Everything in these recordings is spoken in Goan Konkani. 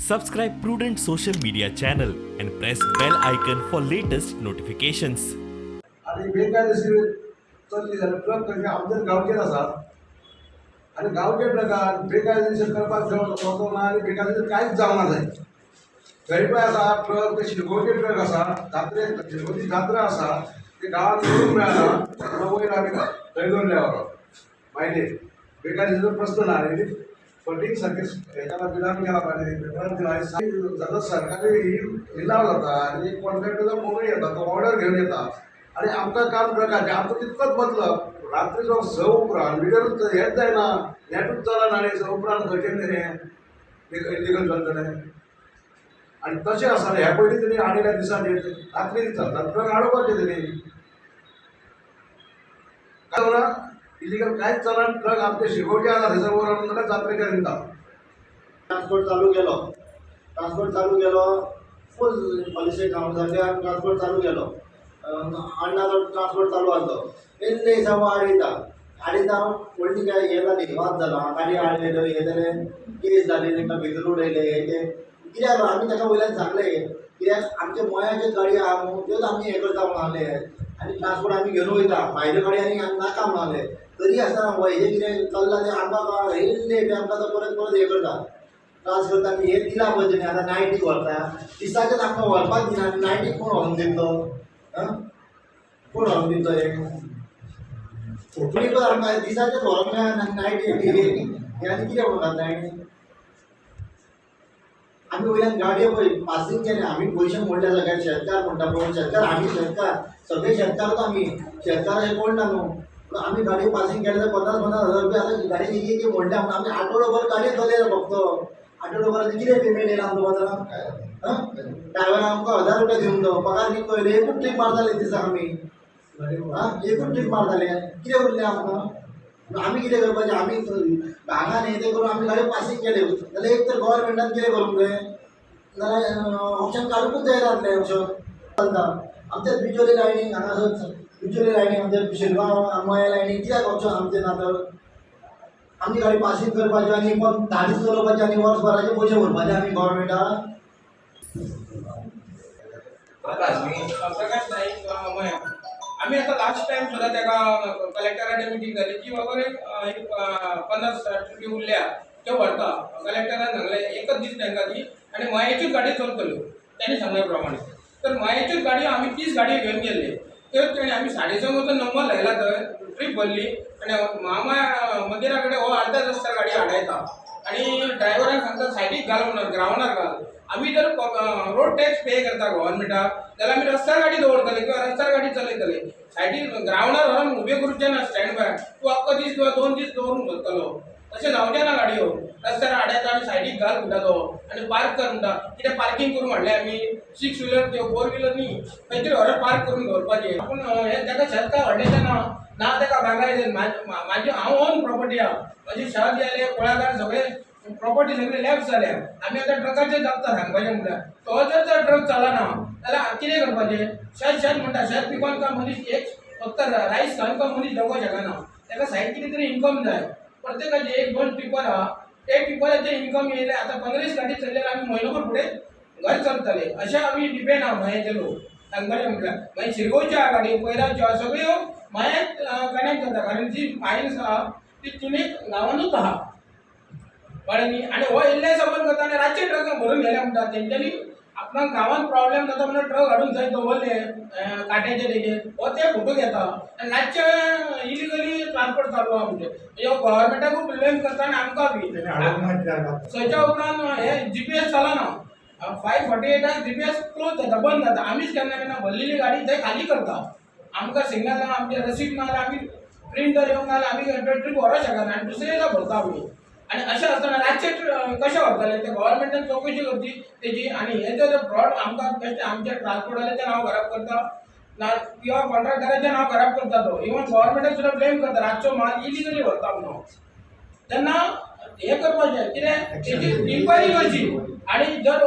Subscribe Prudent social media channel and press bell icon for latest notifications. आनी बेकायदेशीर चल्ली जाल्यार ट्रक कशे आमच्याच गांवचेर आसा आनी गांवच्या ट्रकान बेकायदेशीर करपाक वचोंक ना आनी बेकायदेशीर कांयच जावंक ना जाय. थंय पळय आसा ट्रक, ते शिरगोवचे ट्रक आसा, जात्रे शिरगोवची जात्रा आसा, ते गांवांत करूंक मेळना म्हणून वयर आमी थंय दवरले व्हरोन मागीर बेकायदेशीर प्रस्न ना. आनी फटींग सारकें हेका बिलान गेला पेपरान दिला जाता, सरकारी ही लिलाव जाता आनी एक कॉन्ट्रॅक्टर फोनूय येता, तो ऑर्डर घेवन येता आनी आमकां काम ट्रकाचें आमकां तितकोच मतलब रात्री जो 6 उपरांत मिटरूच हेंच जायना, नेटूच चलना आनी 6 उपरांत खंयचें हें इलिगल चलतलें. आनी तशें आसतना ह्या पयलीं तेणी आडिल्ल्या दिसांनी रात्री चलता ट्रक आडोवपाचें तेणी, काय ना इलिगल कांयच चलना. ट्रक आमचे शिरगोवचे आसा थंयसर व्हरून जाल्यार जात्रेच्या दिता. ट्रान्सपोर्ट चालू केलो, ट्रान्सपोर्ट चालू केलो, फूल पॉलिसी काम जाल्ले आनी ट्रान्सपोर्ट चालू केलो. अण्णा ट्रान्सपोर्ट चालू आसलो, इल्ले दिसा आडयता आडयता व्हडली काय हें जाली, वाद जालो, गाडी आडयलो, हें जालें, केस जाली, तांकां भितर उडयले, हें तें कित्याक आमी ताका वयल्यान सांगलें कित्याक आमच्या मयाच्योच गाडी आहा न्हू त्योच आमी हें करता म्हणून सांगलें आनी ट्रान्सपोर्ट आमी घेवन वयता, भायल्यो गाडी आनी नाका म्हणून सांगलें. तरी आसतना हेजें कितें चल्लां तें आमकां इल्लें बी आमकां तो परत परत हें करता, त्रास करता. आमी हें दिलां पळय तेणी, आतां नायटीक व्हरता, दिसाचेच आमकां व्हरपाक दिना आनी नायटीक कोण व्हरून दितलो? आं, कोण व्हरून दितलो हें? कोणी पण आमकां दिसाचेच व्हरोंक मेळना आनी नायटी हें आनी कितें म्हणून घातला हेणी? आमी वयल्यान गाडयो पळय पासींग केलें, आमी पयशे मोडले सगळे शेतकार म्हणटा पळय, शेतकार आमी शेतकार सगळे शेतकारूच आमी, शेतकार अशें कोण ना न्हू. पूण आमी गाडयो पासींग केले जाल्यार 50-50 हजार रुपया आतां गाडयेक एक एक मोडल्या म्हणून आमी आठवडोभर गाडयो चलयला फक्त, आठवडोभराचें कितें पेमेंट येयला आमकां आतां? आं, ड्रायव्हरान आमकां 1000 रुपया दिवन तो पगार कितको येयलो? एकूच ट्रीप मारताले दिसाक आमी, आं एकूच ट्रीप मारताले, कितें उरलें आमकां? आमी कितें करपाचें? आमी हांगा न्ही तें करून आमी गाडयो पासींग केल्यो जाल्यार एक तर गव्हर्मेंटान कितें करूंक जाय, नाल्यार ऑप्शन काडुंकूच जाय जातलें. ऑप्शन चलता आमच्या बिचोली लायनीक, हांगासर बिचोली लायनीक, आमच्या शिरगांव मया लायनीक कित्याक ऑप्शन आमचें ना तर? आमची गाडी पासींग करपाची आनी 10 दीस चलोवपाची आनी वर्सभराचे पयशे भरपाचे आमी गव्हर्मेंटाक. प्रकाश नाईक मया. आमी आतां लास्ट टायम सुद्दां ताका कलेक्टराचे मिटींग जाली की बाबा एक 50 ट्रिपी उरल्या त्यो व्हरता. कलेक्टरान सांगलें एकच दीस तांकां दी आनी मयाच्योच गाडयो चलतल्यो तांणी सांगल्या प्रमाणे. तर मयाच्योच गाडयो आमी 30 गाडयो घेवन गेल्ले, त्यो तेणी आमी 6:30 वचून नंबर लायला थंय ट्रीप भरली आनी महामाया मंदिरा कडेन हो अर्ध्या रस्त्यार गाडी आडायता आनी ड्रायव्हराक सांगता सायडीक घाल म्हणून, ग्रावंडार घाल. आमी जर रोड टॅक्स पे करता गव्हर्मेंटाक जाल्यार आमी रस्त्यार गाडी दवरतले किंवा रस्त्यार गाडी चलयतले, सायडीक ग्रावंडार व्हरोन उबे करूचे ना स्टँड बाय, तूं अख्खो दीस किंवा 2 दीस दवरूंक शकतलो, तशें जावचें ना. गाडयो रस्त्यार आडायता आनी सायडीक घाल म्हणटा तो आनी पार्क कर म्हणटा. कितें पार्कींग करूंक हाडलें आमी? 6 व्हिलर त्यो 4 व्हिलर न्ही, खंय तरी व्हरोन पार्क करून दवरपाचें. पूण हें ताका शेत काय व्हडलेंशें ना, ना ताका बागायत म्हाजी हांव ओन प्रॉपर्टी आहा, म्हाजी शेत जालें, कुळागर सगळें प्रॉपर्टी सगळी लॅप्स जाल्या. आमी आतां ट्रकाचेर जगता सांगपाचें म्हळ्यार तो जर जर ट्रक चलना जाल्यार कितें करपाचें? शेत शेत म्हणटा, शेत पिकोवन काय मनीस एक फक्त रायस खावन काय मनीस जगोंक शकना, ताका सायड कितें तरी इन्कम जाय. प्रत्येकाचे 1-2 टिपर आहा, ते टिपराचें इन्कम येयलें आतां 15 गाडी चल्ले जाल्यार आमी म्हयनोभर फुडें घर चलतले, अशें आमी डिपेंड आहा मयेचे लोक सांगपाचें म्हटल्यार. मागीर शिरगोवच्यो आहा गाडी, पयराच्यो आहा, सगळ्यो मयांत कनेक्ट जाता, कारण जी मायन्स आहा ती तिनूय गांवानूच आहा, कळ्ळें न्ही. आनी हो इल्लें सबंद करता आनी रातचे ट्रक भरून गेले म्हणटा, तेंच्यांनी आपणाक गांवांत प्रॉब्लेम जाता म्हणून ट्रक हाडून थंय दवरले काट्याचे तेजेर, हो ते फोटो घेता आनी रातचे इलिगली ट्रान्सपोर्ट चालू आहा. म्हणजे हो गव्हर्मेंटाकूय ब्लेम करता आनी आमकां बी. थंयच्या उपरांत हे जीपीएस चलना, 5:48 जीपीएस क्लोज जाता, बंद जाता. आमीच केन्ना केन्ना भरलेली गाडी थंय खाली करता, आमकां सिग्नल ना, आमचें रसीद ना जाल्यार आमी प्रिंटर येवंक ना जाल्यार आमी ट्रीप व्हरोंक शकना आनी दुसरे दिसा भरता आमी. आनी अशें आसतना रातचे कशें व्हरतले ते गव्हर्मेंटान चवकशी करची तेजी. आनी हे जर फ्रॉड आमकां बेश्टें आमच्या ट्रान्सपोर्टाचें नांव खराब करता ना किंवा कॉन्ट्रॅक्टराचें नांव खराब करता, तो इवन गव्हर्मेंटाक सुद्दां ब्लेम करता रातचो माल इलिगली व्हरता म्हणून. तेन्ना हें करपाचें कितें तेजी इन्क्वायरी करची आनी जर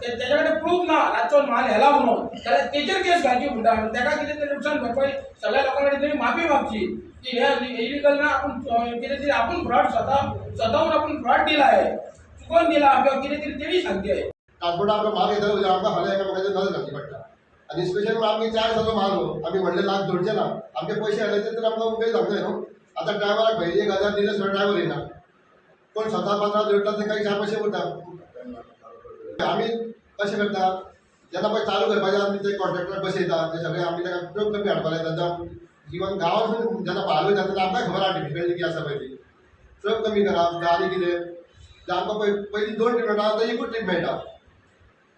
तेज्या कडेन प्रूफ ना रातचो माल हेला म्हणून जाल्यार तेजेर केस घालची म्हणटा. आनी ताका कितें तरी नुकसान भरपाई सगळ्या लोकां कडेन तेणी माफी मागची की हे इलिगल ना, आपूण कितें तरी आपूण फ्रॉड स्वताहून आपूण फ्रॉड दिला आहे, चुकोन दिला किंवा कितें तरी तेणी सांगचें. ट्रान्सपोर्ट आमकां म्हाल घेतलो जाल्यार आमकां फाल्यां एकामेकाचेर नदर घालची पडटा. आनी स्पेशल म्हणून आमगे 4 दिसाचो म्हाल न्हू, आमी व्हडले लाख जोडचे ना. आमचे पयशे हाडले तर आमकां उपेग जावंक जाय न्हू. आतां ड्रायव्हराक पळय, 1000 दिले सुद्दां ड्रायव्हर येना. कोण स्वता 15 जोडटा, ते काही चार पयशे उरता. आमी कशें करता, जेन्ना पळय चालू करपाचें, आमी ते कॉन्ट्रॅक्टर बसयता, ते सगळे आमी ताका ट्रक कमी हाडपाक लायता. जावं इवन गांवांतसून जेन्ना म्हाल वयता तेन्ना आमकांय खबर आहा डिफिकल्टी कितें आसा पळय ती. ट्रक कमी करा आनी कितें जाल्यार आमकां पळय, पयलीं दोन ट्रीप मेळटा, आतां एकूच ट्रीप मेळटा.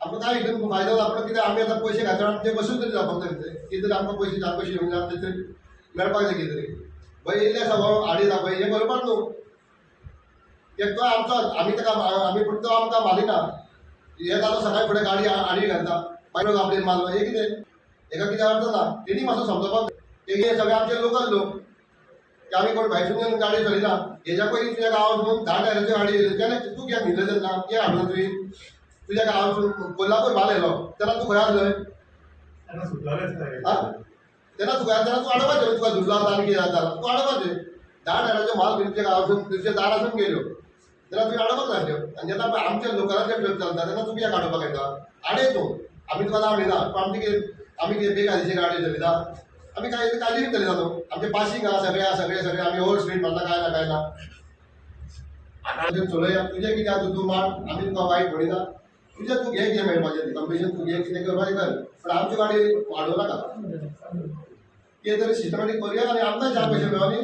आमकां काय हितून फायदो जाता? पूण कितें, आमी आतां पयशे घातले, आमी ते बसून तरी जावपाक जाय. ते कितें तरी आमकां पयशे, चार पयशे येवंक जाय, ते तरी मेळपाक जाय. कितें तरी पळय येयल्ले आसा हो आडयता पळय, हें बरोबर न्हू. एक तो आमचो, आमी ताका आमी, पूण तो आमकां मानिना. हे जाता, सकाळी फुडें गाडी आडवी घालता, मागीर आपलेन मारलो. हे कितें, हेका कितें अर्थ ना. तेणी मातसो समजोवपाक. हे सगळे आमचे लोकल लोक की आमी कोण भायरसून येवन गाडी चलयना. हेज्या पयलीं तुज्या गांवांतसून 10 टायराच्यो गाडी येयल्यो तेन्ना तूं कित्याक न्हिदले तेन्ना? कित्याक हाडून तुवें? तुज्या गांवांतसून कोल्हापूर म्हाल येयलो तेन्ना तूं खंय आसलोय? आं, तेन्ना तूं खंय? तेन्ना तूं आडोवपाचें. तुका धुतलो आतां आनी कितें जाता, तूं आडोवपाचें. 10 टायराच्यो म्हाल घेवन तुज्या गांवांतसून तुज्या दारासून गेल्यो तेन्ना तुवें आडोवपाक नासल्यो. आनी जेन्ना पळय आमच्या लोकलाचे ट्रक चलता तेन्ना तूं कित्याक आडोवपाक येता? आडय तूं, आमी तुका ना म्हणिना. पूण आमची कितें, आमी कितें बेकायदेशीर गाडी चलयता? आमी काय कायदेशीर चलयता न्हू? आमचे पासींग आहा, सगळें आहा, सगळें सगळें. आमी ओवर स्पीड मारता काय ना, काय ना. आतां चलया, तुजें कितें आसा तूं मार, आमी तुका वायट म्हणिना. तुजें तूं घे, कितें मेळपाचें तें कमिशन तूं घे, कितें करपाचें कर, पूण आमची गाडी वाडोवं नाका. कितें तरी सिस्टमॅटीक करुया आनी आमकां चार पयशे मेळो आनी